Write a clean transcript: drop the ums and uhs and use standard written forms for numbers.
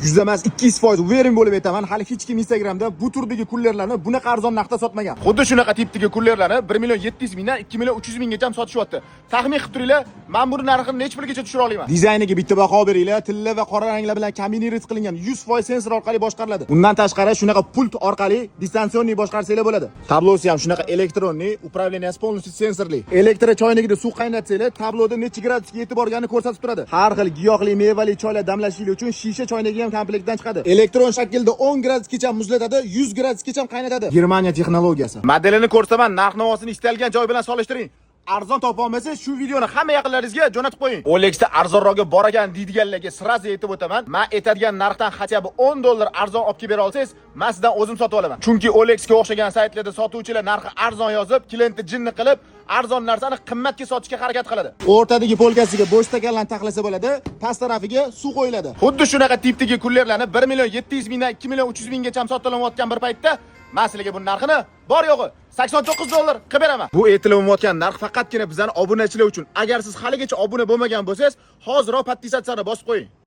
100 emas, 200% уверен bo'lib aytaman, hali hech kim Instagramda bu turdagi kullerlarni bunaqa arzon narxda sotmagan. Xuddi shunaqa tipdagi kullerlarni 1 million 700 mingdan 2 million 300 minggacha sotishyapti. Taxmin qilib turinglar, men buni narxini necha pulgacha tushira olaman? Dizayniga bitta baho beringlar. Tilla va qora ranglar bilan kombinировать qilingan, 100% sensor orqali boshqariladi. Undan tashqari shunaqa pult orqali дистанционный boshqarsanglar bo'ladi. Tablosi ham shunaqa электронный, управления si полностью sensorli. Elektr choynikida suv qaynatsanglar, tabloda necha gradusga yetib borganini ko'rsatib turadi. Har xil giyohli, mevali choylar damlashlik uchun shisha choynagi ham komplektdan chiqadi. Elektron shaklda 10 gradusgacha muzlatadi, 100 gradusgacha qaynatadi. Germaniya texnologiyasi. Modelini ko'rsaman, narx-navosini istalgan joy bilan solishtiring. Arzon topa olmasangiz, shu videoni hamma yaqinlaringizga jo'natib qo'ying. OLXda arzonrog'i bor ekan deydiganlarga сразу aytib o'taman. Men aytadigan narxdan хотя бы 10 dollar arzon olib kelib bera olsangiz, men sizdan o'zim sotib olaman. Chunki OLXga o'xshagan saytlarda sotuvchilar narxi arzon yozib, klientni jinni qilib, arzon narsani qimmatga sotishga harakat qiladi. O'rtadagi polkasiga bo'sh stakanlarni taxlasa bo'ladi, past tarafiga suv qo'yiladi. Xuddi shunaqa tipdagi kullerlarni 1 million 700 mingdan 2 million 300 minggacha sotilayotgan bir paytda men sizlarga bu narxini bor yo'g'i 89 dollar qilib beraman. Bu aytilayotgan narx faqatgina bizning obunachilar uchun. Agar siz haligacha obuna bo'lmagan bo'lsangiz, hoziroq подписаться ni bosib qo'ying.